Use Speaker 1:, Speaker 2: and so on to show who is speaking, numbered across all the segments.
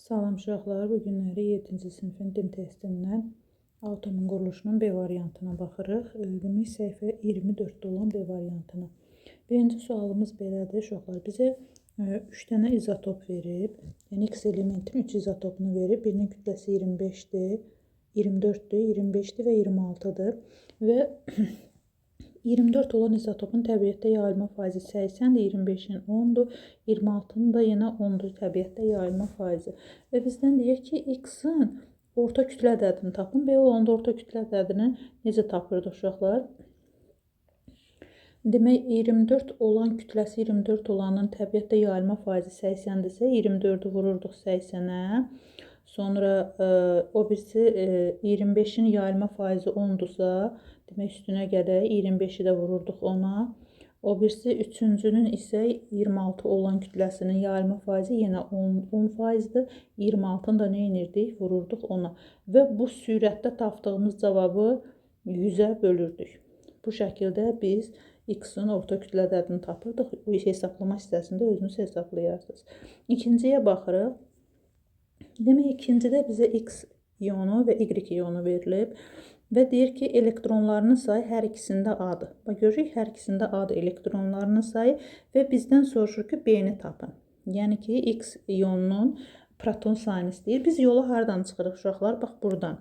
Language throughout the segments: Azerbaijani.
Speaker 1: Salam uşaqlar, bu günləri 7-ci sinifin dim testindən atomun quruluşunun B variantına baxırıq. Demək, səhifə 24-də olan B variantına. Birinci sualımız belədir uşaqlar. Bizə 3 dənə izotop verib. Yəni X elementin 3 izotopunu verib. Birinin kütləsi 25-dir, 24-dür, 25-dir və 26-dır. Və 24 olan izotopun təbiətdə yayılma faizi 80-dir, 25-in 10-dur, 26-nın da yenə 10-dur təbiətdə yayılma faizi. Və bizdən deyir ki, X-in orta kütlə ədədini tapın. B olanda orta kütlə ədədini necə tapırdıq uşaqlar? Demək, 24 olan kütləsi 24 olanın təbiətdə yayılma faizi 80-dirsə, 24-ü vururduq 80-ə. Sonra o birisi 25-in yayılma faizi 10-dursa, demək üstünə gələk, 25-i də vururduq ona. O birisi üçüncünün isə 26 olan kütləsinin yayılma faizi yenə 10 faizdir. 26-nı da nə edirdik? Vururduq ona. Və bu sürətdə tapdığımız cavabı 100-ə bölürdük. Bu şəkildə biz X-in orta kütlə ədədini tapırdıq. Bu hesablama hissəsində özünüz hesaplayarsınız. İkinciyə baxırıq. Demək, ikincidə bizə X ionu və Y ionu verilib. Və deyir ki, elektronlarının sayı hər ikisində A-dır. Bax, görürük, hər ikisində A-dır elektronlarının sayı və bizdən soruşur ki, B-ni tapın. Yəni ki, X ionunun proton sayını istəyir. Biz yola hardan çıxırıq uşaqlar? Bax, buradan.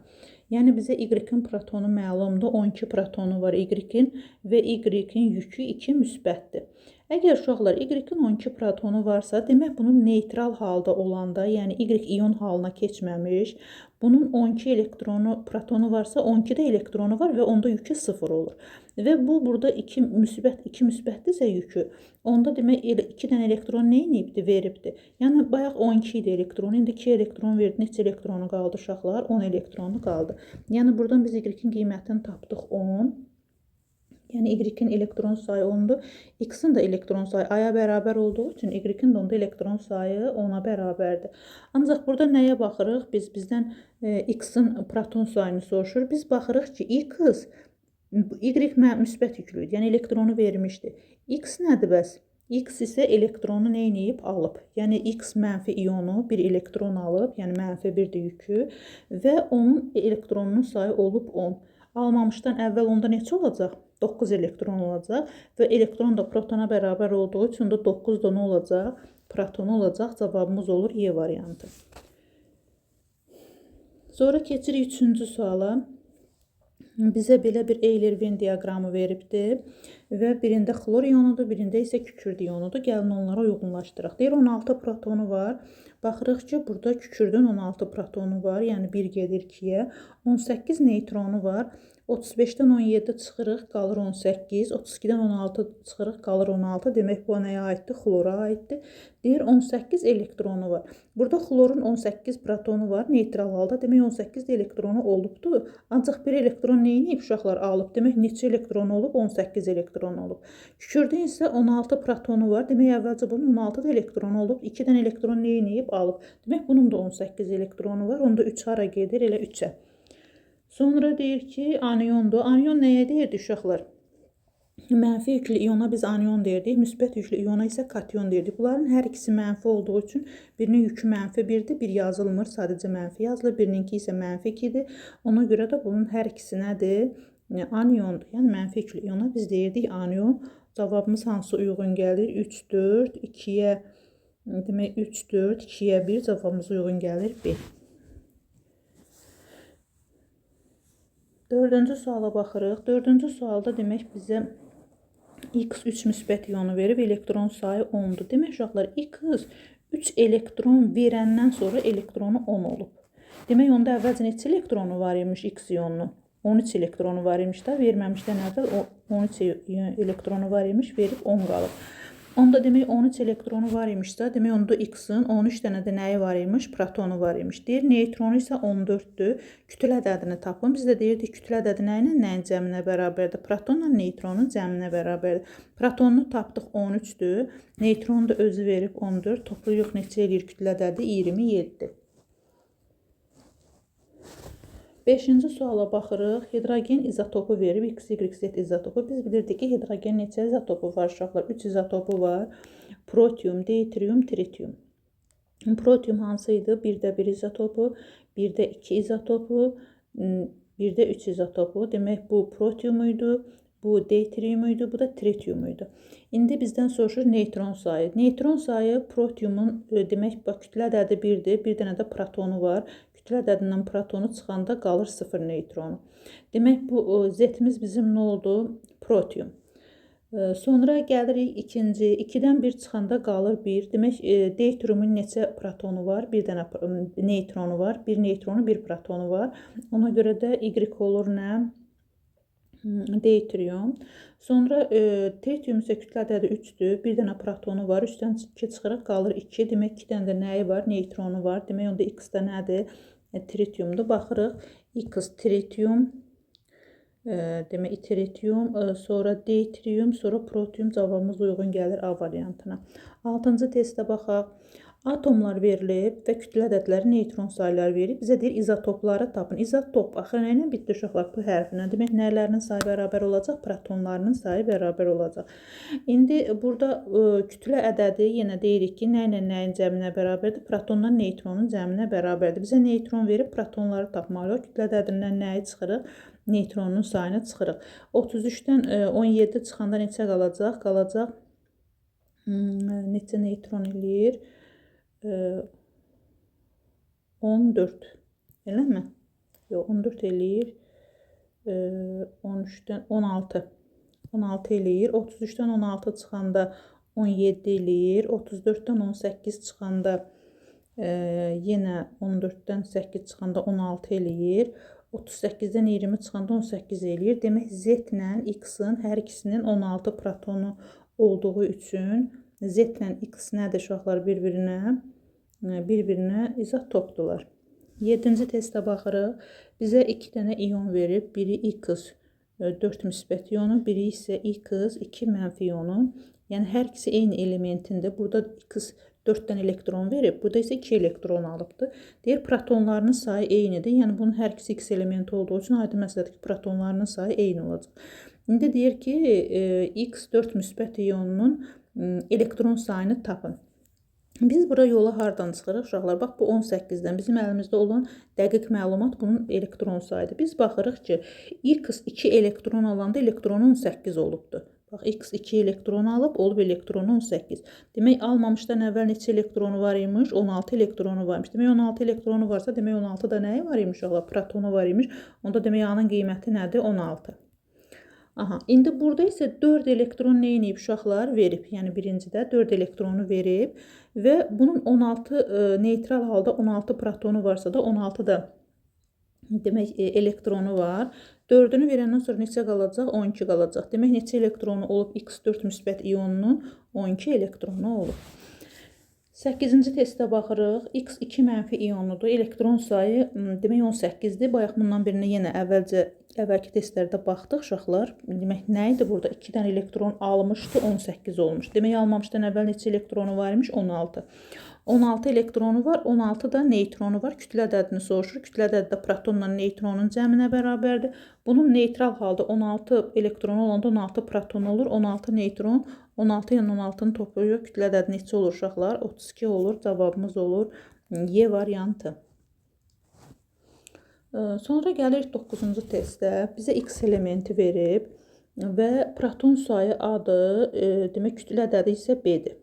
Speaker 1: Yəni, bizə Y-in protonu məlumdur. 12 protonu var Y-in və Y-in yükü 2 müsbətdir. Əgər uşaqlar Y-in 12 protonu varsa, demək bunun neytral halda olanda, yəni Y ion halına keçməmiş, bunun 12 elektronu, protonu varsa, 12-də elektronu var və onda yükü 0 olur. Və bu burada 2 müsbət, 2 müsbətdirsə yükü, onda demək 2 dənə elektron nə edibdir? Veribdir. Yəni bayaq 12 idi elektronu, indi 2 elektron verdi. Neçə elektronu qaldı uşaqlar? 10 elektronu qaldı. Yəni buradan biz Y-in qiymətini tapdıq 10. Yəni Y-in elektron sayı 10-dur. X-in də elektron sayı A-ya bərabər olduğu üçün Y-in də onda elektron sayı 10-a bərabərdir. Ancaq burada nəyə baxırıq? Biz bizdən X-in proton sayını soruşur. Biz baxırıq ki, X, Y müsbət yüklüdür. Yəni elektronu vermişdi. X nədir bəs? X isə elektronu nə edib? Alıb. Yəni X mənfi ionu bir elektron alıb, yəni mənfi 1-dir yükü və onun elektronunun sayı olub 10. Almamışdan əvvəl onda neçə olacaq? 9 elektron olacaq və elektron da protona bərabər olduğu üçün də 9 da nə olacaq? Proton olacaq. Cavabımız olur Y variantı. Sonra keçirik 3-cü suala. Bizə belə bir Euler-Venn diaqramı veribdir və birində xlor ionudur, birində isə kükürd ionudur. Gəlin onlara uyğunlaşdıraq. Deyir 16 protonu var. Baxırıq ki, burada kükürdün 16 protonu var, yəni 1 gedir 2-yə. 18 neytronu var. 35-dən 17 çıxırıq, qalır 18. 32-dən 16 çıxırıq, qalır 16. Demək, bu nəyə aiddir? Xlora aiddir. Deyir 18 elektronu var. Burada xlorun 18 protonu var neytral halda. Demək, 18 də elektronu olubdur. Ancaq bir elektron nə edib uşaqlar? Alıb. Demək, neçə elektron olub? 18 elektron olub. Kükürdün isə 16 protonu var. Demək, əvvəlcə bunun 16 da elektronu olub. 2 dənə elektron nə edib? Alıb. Demək, bunun da 18 elektronu var. Onda 3 hara gedir? Elə 3-ə. Sonra deyir ki, aniondur. Anion nəyə deyirdi uşaqlar? Mənfi yüklü iona biz anion deyirdik, müsbət yüklü iona isə kation deyirdik. Bunların hər ikisi mənfi olduğu üçün birinin yükü mənfi 1-dir, bir yazılmır, sadəcə mənfi yazılır. Birininki isə mənfi 2-dir. Ona görə də bunun hər ikisi nədir? Aniondur. Yəni mənfi yüklü iona biz deyirdik anion. Cavabımız hansı uyğun gəlir? 3, 4, 2-yə, demək 3, 4, 2-yə 1 cavabımız uyğun gəlir B. Dördüncü suala baxırıq. Dördüncü sualda demək bizə X3 müsbət ionu verib, elektron sayı 10-dur. Demək uşaqlar, X 3 elektron verəndən sonra elektronu 10 olub. Demək onda əvvəlcə neçə elektronu var imiş X ionunun? 13 elektronu var imiş də, verməmişdən əvvəl 13 elektronu var imiş, verib 10 qalıb. Onda demək 13 elektronu var imişsə, demək onda X-in 13 dənə də nəyi var imiş? Protonu var imiş. Deyir, neytronu isə 14-dür. Kütlə ədədini tapın. Biz də deyirdik, kütlə ədədi nə ilə nəyin cəminə bərabərdir? Protonla neytronun cəminə bərabərdir. Protonunu tapdıq 13-dür. Neytronu da özü verib 14. Toplayırıq neçə eləyir kütlə ədədi? 27. Beşinci suala baxırıq. Hidrogen izotopu verib, X, Y, Z izotopu. Biz bilirdik ki, hidrogen neçə izotopu var uşaqlar? 3 izotopu var. Protium, deuterium, tritium. Protium hansı idi? 1-də 1 izotopu, 1-də 2 izotopu, 1-də 3 izotopu. Demək, bu protium idi, bu deuterium idi, bu da tritium idi. İndi bizdən soruşur neytron sayı. Neytron sayı protiumun, demək, bax, kütlə ədədi 1-dir, bir dənə də protonu var. Kütlə ədədindən protonu çıxanda qalır 0 neytronu. Demək, bu Z-imiz bizim nə oldu? Protium. Sonra gəlirik ikinci, 2-dən 1 çıxanda qalır 1. Demək, deuteriumun neçə protonu var? Bir dənə neytronu var. Bir neytronu, bir protonu var. Ona görə də Y olur nə? Deuterium. Sonra tritium isə kütlə ədədi 3-dür. Bir dənə protonu var. 3-dən 2 çıxırıq, qalır 2. Demək, 2 dənə də nəyi var? Neytronu var. Demək, onda X də nədir? Tritiumdur. Baxırıq. X tritium. Demək, tritium, sonra deuterium, sonra protium. Cavabımız uyğun gəlir A variantına. 6-cı testə baxaq. Atomlar verilib və kütlə ədədləri, neytron sayları verib. Bizə deyir, izotopları tapın. İzotop, axı nə ilə bitdi uşaqlar? P hərfinə. Demək, nələrinin sayı bərabər olacaq? Protonlarının sayı bərabər olacaq. İndi burada kütlə ədədi yenə deyirik ki, nə ilə nəyin cəminə bərabərdir? Protonla neytronun cəminə bərabərdir. Bizə neytron verib, protonları tapmalıyıq. Kütlə ədədindən nəyi çıxırıq? Neytronun sayını çıxırıq. 33-dən 17 çıxanda neçə qalacaq? Qalacaq neçə neytron eləyir? 14. Eləmi? Yox, 14 eləyir. 13-dən 16. 16 eləyir. 33-dən 16 çıxanda 17 eləyir. 34-dən 18 çıxanda yenə 14-dən 8 çıxanda 16 eləyir. 38-dən 20 çıxanda 18 eləyir. Demək, Z ilə X-in hər ikisinin 16 protonu olduğu üçün Z ilə X nədir uşaqlar bir-birinə? Bir-birinə izotopdular. 7-ci testə baxırıq. Bizə 2 dənə ion verib. Biri X 4 müsbət ionu, biri isə X 2 mənfi ionu. Yəni, hər ikisi eyni elementindir. Burada X 4 dənə elektron verib, burada isə 2 elektron alıbdır. Deyir, protonlarının sayı eynidir. Yəni, bunun hər ikisi X elementi olduğu üçün aydın məsələdir ki, protonlarının sayı eyni olacaq. İndi deyir ki, X 4 müsbət ionunun elektron sayını tapın. Biz bura yola hardan çıxırıq uşaqlar? Bax, bu 18-dən bizim əlimizdə olan dəqiq məlumat bunun elektron sayıdır. Biz baxırıq ki, X 2 elektron alanda elektronu 18 olubdur. Bax, X 2 elektron alıb, olub elektronu 18. Demək, almamışdan əvvəl neçə elektronu var imiş? 16 elektronu var imiş. Demək, 16 elektronu varsa, demək, 16 da nəyi var imiş uşaqlar? Protonu var imiş. Onda demək, A-nın qiyməti nədir? 16. Aha, indi burada isə 4 elektron nə edib uşaqlar? Verib. Yəni, birincidə 4 elektronu verib və bunun 16 neytral halda 16 protonu varsa da 16 da demək elektronu var. 4-ünü verəndən sonra neçə qalacaq? 12 qalacaq. Demək, neçə elektronu olub X4 müsbət ionunun? 12 elektronu olub. 8-ci testə baxırıq. X2 mənfi ionudur. Elektron sayı demək 18-dir. Bayaq bundan birinə yenə əvvəlki testlərdə baxdıq uşaqlar. Demək, nə idi burada? 2 dənə elektron almışdı, 18 olmuş. Demək, almamışdan əvvəl neçə elektronu var imiş? 16. 16 elektronu var, 16 da neytronu var. Kütlə ədədini soruşur. Kütlə ədədi də protonla neytronun cəminə bərabərdir. Bunun neytral halda 16 elektronu olanda 16 proton olur, 16 neytron, 16 ilə 16-nı toplayır. Kütlə ədədi neçə olur uşaqlar? 32 olur. Cavabımız olur Y variantı. Sonra gəlirik 9-cu testə. Bizə X elementi verib və proton sayı A-dır, demək kütlə ədədi isə B-dir.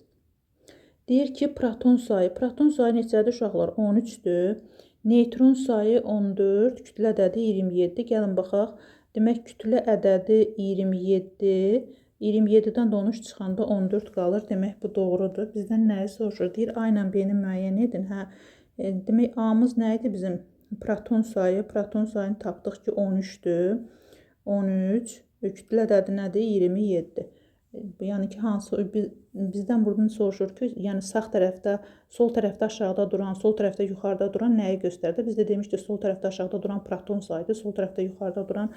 Speaker 1: Deyir ki, proton sayı. Proton sayı neçədir uşaqlar? 13-dür. Neytron sayı 14, kütlə ədədi 27. Gəlin baxaq. Demək, kütlə ədədi 27. 27-dən də 13 çıxanda 14 qalır. Demək, bu doğrudur. Bizdən nəyi soruşur? Deyir, A ilə B-ni müəyyən edin. Hə, demək, A-mız nə idi bizim? Proton sayı. Proton sayını tapdıq ki, 13-dür. 13. Kütlə ədədi nədir? 27. Yəni ki, hansı bizdən buradan soruşur ki, yəni sağ tərəfdə, sol tərəfdə aşağıda duran, sol tərəfdə yuxarıda duran nəyi göstərdi? Biz də demişdik, sol tərəfdə aşağıda duran proton sayıdır, sol tərəfdə yuxarıda duran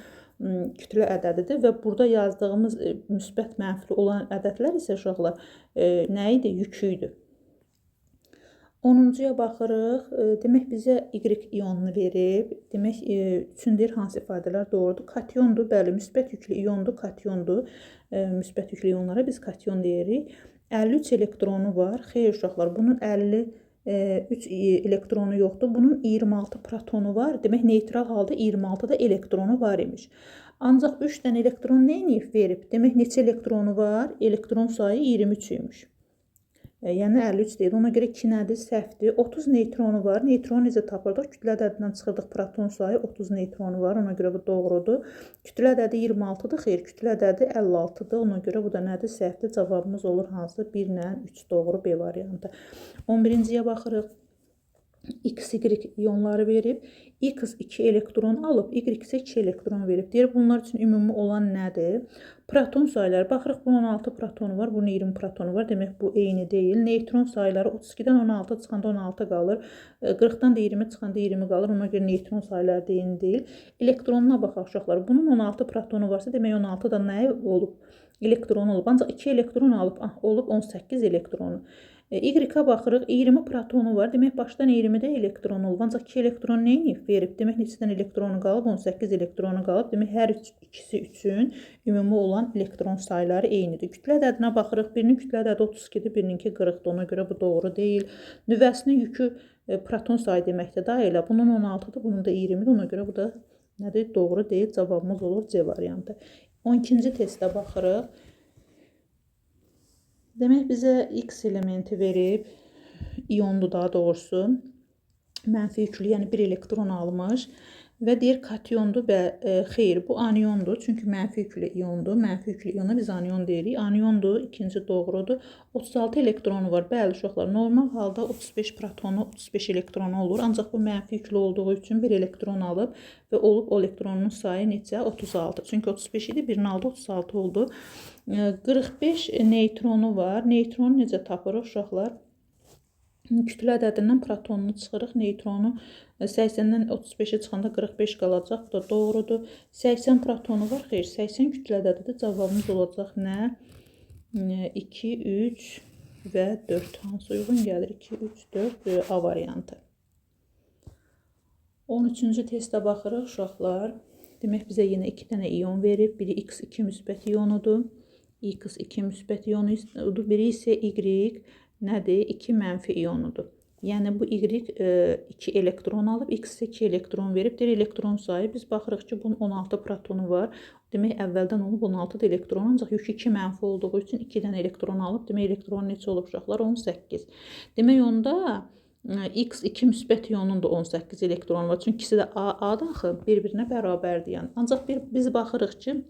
Speaker 1: kütlə ədədidir və burada yazdığımız müsbət mənfili olan ədədlər isə uşaqlar nə idi? Yükü idi. 10-cuya baxırıq. Demək, bizə Y ionunu verib. Demək, üçün deyir, hansı ifadələr doğrudur? Kationdur, bəli, müsbət yüklü iondur, kationdur. Müsbət yüklü ionlara biz kation deyirik. 53 elektronu var. Xeyr, uşaqlar, bunun 50 3 elektronu yoxdur. Bunun 26 protonu var. Demək, neytral halda 26 da elektronu var imiş. Ancaq 3 dənə elektron nə edib verib? Demək, neçə elektronu var? Elektron sayı 23 imiş. Yəni 53 deyil. Ona görə 2 nədir? Səhvdir. 30 neytronu var. Neytronu necə tapırdıq? Kütlə ədədindən çıxırdıq proton sayı. 30 neytronu var. Ona görə bu doğrudur. Kütlə ədədi 26-dır. Xeyr, kütlə ədədi 56-dır. Ona görə bu da nədir? Səhvdir. Cavabımız olur hansı? 1 ilə 3 doğru B variantı. 11-ciyə baxırıq. X, Y iyonları verib. X 2 elektron alıb, Y isə 2 elektron verib. Deyir, bunlar üçün ümumi olan nədir? Proton sayları. Baxırıq, bunun 16 protonu var, bunun 20 protonu var. Demək, bu eyni deyil. Neytron sayları 32-dən 16 çıxanda 16 qalır. 40-dan da 20 çıxanda 20 qalır. Ona görə neytron sayları da eyni deyil. Elektronuna baxaq uşaqlar. Bunun 16 protonu varsa, demək 16 da nə olub? Elektron olub. Ancaq 2 elektron alıb, olub 18 elektronu. Y-a baxırıq, 20 protonu var. Demək, başdan 20-də elektron olub. Ancaq 2 elektron nə edib? Verib. Demək, neçədən elektronu qalıb? 18 elektronu qalıb. Demək, hər ikisi üçün ümumi olan elektron sayları eynidir. Kütlə ədədinə baxırıq. Birinin kütlə ədədi 32-dir, birininki 40-dır. Ona görə bu doğru deyil. Nüvəsinin yükü proton sayı deməkdir. Daha elə bunun 16-dır, bunun da 20-dir. Ona görə bu da nədir? Doğru deyil. Cavabımız olur C variantı. 12-ci testə baxırıq. Demək, bizə X elementi verib, iyondur daha doğrusu, mənfi yüklü, yəni bir elektron almış və deyir kationdur və xeyr, bu aniondur, çünki mənfi yüklü iyondur. Mənfi yüklü iyona biz anion deyirik. Aniondur, ikinci doğrudur. 36 elektronu var. Bəli, uşaqlar, normal halda 35 protonu, 35 elektronu olur. Ancaq bu mənfi yüklü olduğu üçün bir elektron alıb və olub o elektronun sayı neçə? 36. Çünki 35 idi, birini aldı, 36 oldu. 45 neytronu var. Neytronu necə tapırıq uşaqlar? Kütlə ədədindən protonunu çıxırıq. Neytronu 80-dən 35-ə çıxanda 45 qalacaq. Bu da doğrudur. 80 protonu var. Xeyr, 80 kütlə ədədidir. Cavabımız olacaq nə? 2, 3 və 4. Hansı uyğun gəlir? 2, 3, 4 A variantı. 13-cü testə baxırıq uşaqlar. Demək, bizə yenə 2 dənə iyon verib. Biri X2 müsbət iyonudur. X2 müsbət iyonudur. Biri isə Y nədir? 2 mənfi iyonudur. Yəni, bu Y 2 elektron alıb, X isə 2 elektron verib. Deyir, elektron sayı. Biz baxırıq ki, bunun 16 protonu var. Demək, əvvəldən olub 16 da elektron. Ancaq yükü 2 mənfi olduğu üçün 2 dənə elektron alıb. Demək, elektron neçə olub uşaqlar? 18. Demək, onda X2 müsbət iyonun da 18 elektronu var. Çünki ikisi də A-dır axı, bir-birinə bərabərdir. Yəni. Ancaq biz baxırıq ki,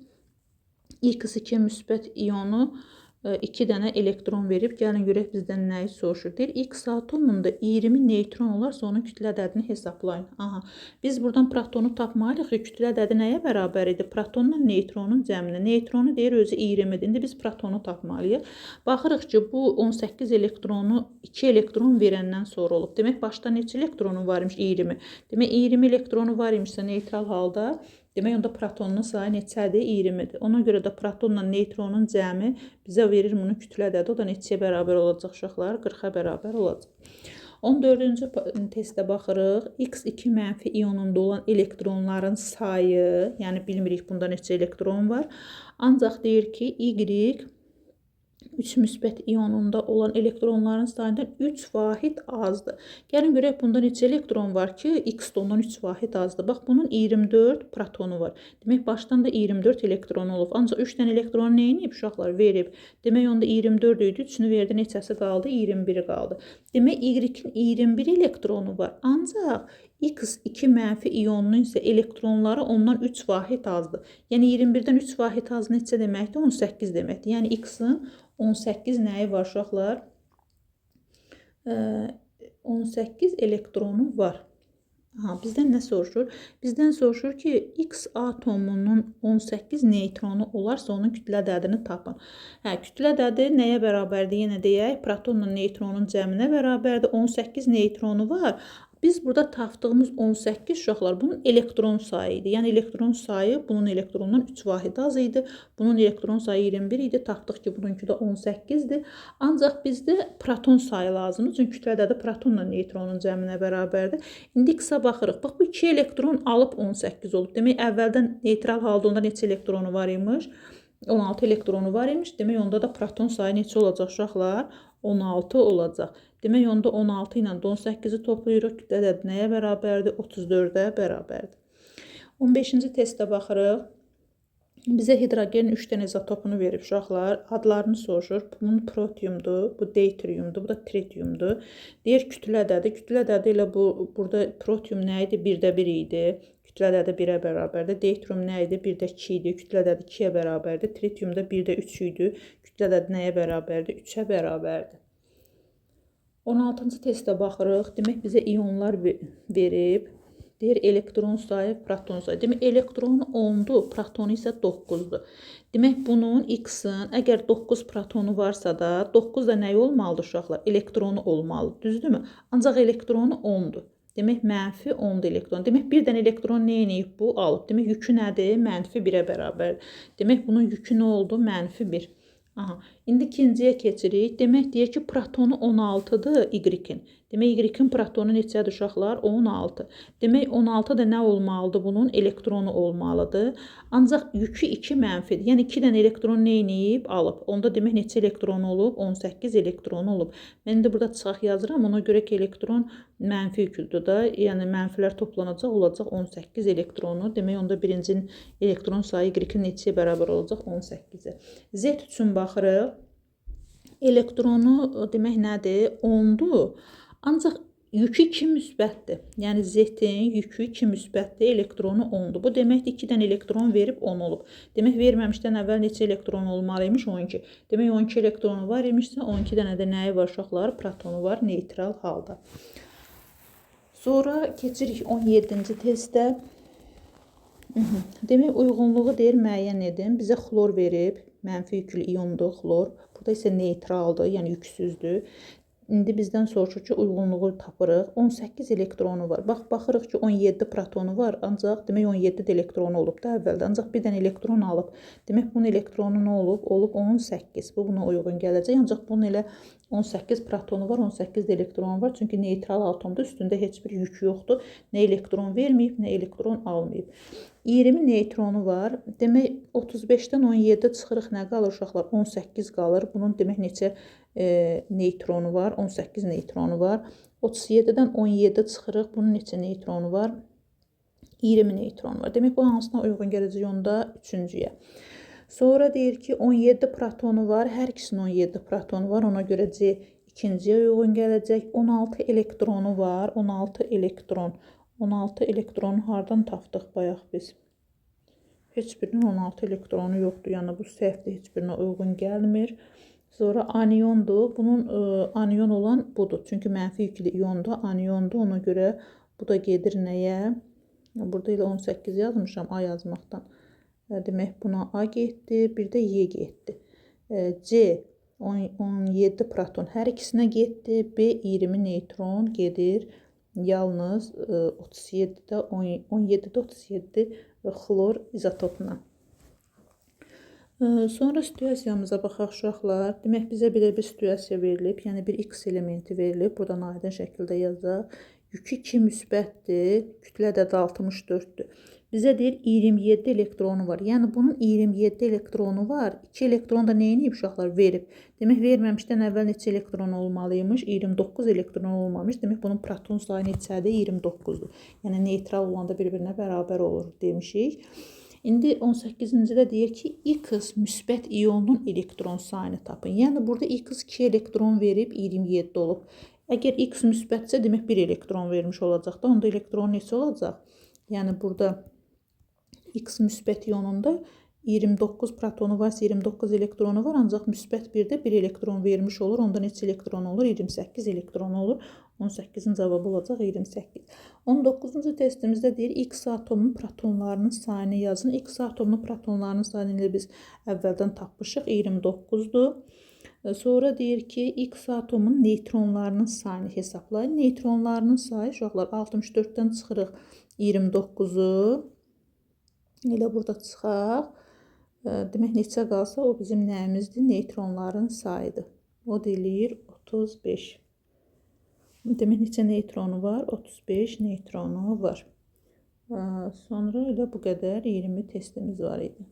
Speaker 1: X2 müsbət iyonu 2 dənə elektron verib. Gəlin görək bizdən nəyi soruşur. Deyir, X atomunda 20 neytron olarsa onun kütlə ədədini hesablayın. Aha, biz buradan protonu tapmalıyıq ki, kütlə ədədi nəyə bərabər idi? Protonla neytronun cəminə. Neytronu deyir özü 20-dir. İndi biz protonu tapmalıyıq. Baxırıq ki, bu 18 elektronu 2 elektron verəndən sonra olub. Demək, başda neçə elektronu var imiş? 20. Demək, 20 elektronu var imişsə neytral halda, demək, onda protonun sayı neçədir? 20-dir. Ona görə də protonla neytronun cəmi bizə verir bunun kütlə ədədi. O da neçəyə bərabər olacaq uşaqlar? 40-a bərabər olacaq. 14-cü testə baxırıq. X2 mənfi iyonunda olan elektronların sayı, yəni bilmirik bunda neçə elektron var. Ancaq deyir ki, Y 3 müsbət iyonunda olan elektronların sayından 3 vahid azdır. Gəlin görək bunda neçə elektron var ki, X də ondan 3 vahid azdır. Bax, bunun 24 protonu var. Demək, başdan da 24 elektronu olub. Ancaq 3 dənə elektronu nə edib uşaqlar? Verib. Demək, onda 24 idi. 3-ünü verdi. Neçəsi qaldı? 21-i qaldı. Demək, Y-in 21 elektronu var. Ancaq X2 mənfi iyonunun isə elektronları ondan 3 vahid azdır. Yəni, 21-dən 3 vahid az neçə deməkdir? 18 deməkdir. Yəni, X-in 18 nəyi var uşaqlar? 18 elektronu var. Aha, bizdən nə soruşur? Bizdən soruşur ki, X atomunun 18 neytronu olarsa onun kütlə ədədini tapın. Hə, kütlə ədədi nəyə bərabərdir? Yenə deyək, protonla neytronun cəminə bərabərdir. 18 neytronu var. Biz burada tapdığımız 18 uşaqlar bunun elektron sayı idi. Yəni elektron sayı bunun elektronundan 3 vahid az idi. Bunun elektron sayı 21 idi. Tapdıq ki, bununki də 18-dir. Ancaq bizdə proton sayı lazımdır. Çünki kütlə ədədi protonla neytronun cəminə bərabərdir. İndi X-a baxırıq. Bax, bu 2 elektron alıb 18 olub. Demək, əvvəldən neytral halda onda neçə elektronu var imiş? 16 elektronu var imiş. Demək, onda da proton sayı neçə olacaq uşaqlar? 16 olacaq. Demək, onda 16 ilə 18-i toplayırıq. Kütlə ədədi nəyə bərabərdir? 34-ə bərabərdir. 15-ci testə baxırıq. Bizə hidrogenin 3 dənə izotopunu verib uşaqlar. Adlarını soruşur. Bunun protiumdur, bu deuteriumdur, bu da tritiumdur. Deyir kütlə ədədi. Kütlə ədədi ilə bu burada protium nə idi? 1-də 1 idi. Kütlə ədədi 1-ə bərabərdir. Deuterium nə idi? 1-də 2 idi. Kütlə ədədi 2-yə bərabərdir. Tritium da 1-də 3 idi. Kütlə ədədi nəyə bərabərdir? 3-ə bərabərdir. 16-cı testə baxırıq. Demək, bizə ionlar verib. Deyir, elektron sayı, proton sayı. Demək, elektronu 10-dur, protonu isə 9-dur. Demək, bunun X-in əgər 9 protonu varsa da, 9 da nəyi olmalıdır uşaqlar? Elektronu olmalıdır, düzdürmü? Ancaq elektronu 10-dur. Demək, mənfi 10-dur elektron. Demək, bir dənə elektron nə eləyib bu? Alıb. Demək, yükü nədir? Mənfi 1-ə bərabərdir. Demək, bunun yükü nə oldu? Mənfi 1. Aha. İndi ikinciyə keçirik. Demək, deyir ki, protonu 16-dır Y-in. Demək, Y-in protonu neçədir uşaqlar? 16. Demək, 16 da nə olmalıdır bunun? Elektronu olmalıdır. Ancaq yükü 2 mənfidir. Yəni, 2 dənə elektron nə eləyib? Alıb. Onda demək, neçə elektronu olub? 18 elektronu olub. Mən indi burada çıxaq yazıram. Ona görə ki, elektron mənfi yüklüdür da. Yəni, mənfilər toplanacaq, olacaq 18 elektronu. Demək, onda birincinin elektron sayı Y-in neçəyə bərabər olacaq? 18-ə. Z üçün baxırıq. Elektronu demək nədir? 10-dur. Ancaq yükü 2 müsbətdir. Yəni Z-in yükü 2 müsbətdir, elektronu 10-dur. Bu deməkdir 2 dənə elektron verib 10 olub. Demək, verməmişdən əvvəl neçə elektron olmalı imiş? 12. Demək, 12 elektronu var imişsə, 12 dənə də nəyi var uşaqlar? Protonu var neytral halda. Sonra keçirik 17-ci testə. Demək, uyğunluğu deyir, müəyyən edin. Bizə xlor verib, mənfi yüklü iondur xlor. Burada isə neytraldır, yəni yüksüzdür. İndi bizdən soruşur ki, uyğunluğu tapırıq. 18 elektronu var. Bax, baxırıq ki, 17 protonu var. Ancaq demək, 17 də elektronu olub da əvvəldə. Ancaq bir dənə elektron alıb. Demək, bunun elektronu nə olub? Olub 18. Bu, buna uyğun gələcək. Ancaq bunun elə 18 protonu var, 18 də elektronu var. Çünki neytral atomda üstündə heç bir yük yoxdur. Nə elektron verməyib, nə elektron almayıb. 20 neytronu var. Demək, 35-dən 17 çıxırıq, nə qalır uşaqlar? 18 qalır. Bunun demək, neçə neytronu var? 18 neytronu var. 37-dən 17 çıxırıq. Bunun neçə neytronu var? 20 neytronu var. Demək, bu hansına uyğun gələcək onda? Üçüncüyə. Sonra deyir ki, 17 protonu var. Hər ikisinin 17 protonu var. Ona görə C ikinciyə uyğun gələcək. 16 elektronu var. 16 elektron. 16 elektronu hardan tapdıq bayaq biz? Heç birinin 16 elektronu yoxdur. Yəni, bu səhvdir, heç birinə uyğun gəlmir. Sonra aniondur. Bunun anion olan budur. Çünki mənfi yüklü iondur, aniondur. Ona görə bu da gedir nəyə? Burada elə 18 yazmışam A yazmaqdan. Demək, buna A getdi, bir də Y getdi. C 17 proton hər ikisinə getdi. B 20 neytron gedir. Yalnız 37-də 17-də 37 xlor izotopuna. Sonra situasiyamıza baxaq uşaqlar. Demək, bizə belə bir situasiya verilib. Yəni, bir X elementi verilib. Buradan aydın şəkildə yazaq. Yükü 2 müsbətdir. Kütlə ədədi 64-dür. Bizə deyir, 27 elektronu var. Yəni, bunun 27 elektronu var. 2 elektron da nə edib uşaqlar? Verib. Demək, verməmişdən əvvəl neçə elektron olmalıymış? 29 elektron olmamış. Demək, bunun proton sayı neçədir? 29-dur. Yəni, neytral olanda bir-birinə bərabər olur demişik. İndi 18-cidə deyir ki, X müsbət ionunun elektron sayını tapın. Yəni, burada X 2 elektron verib 27 olub. Əgər X müsbətsə, demək 1 elektron vermiş olacaq da. Onda elektron neçə olacaq? Yəni, burada X müsbət ionunda 29 protonu varsa 29 elektronu var, ancaq müsbət 1-də 1 elektron vermiş olur. Onda neçə elektron olur? 28 elektron olur. 18-in cavabı olacaq 28. 19-cu testimizdə deyir, X atomunun protonlarının sayını yazın. X atomunun protonlarının sayını ilə biz əvvəldən tapmışıq. 29-dur. Sonra deyir ki, X atomunun neytronlarının sayını hesablayın. Neytronlarının sayı, uşaqlar, 64-dən çıxırıq 29-u. Elə burada çıxaq. Demək, neçə qalsa o bizim nəyimizdir? Neytronların sayıdır. O da eləyir 35. Demək, neçə neytronu var? 35 neytronu var. Sonra elə bu qədər 20 testimiz var idi.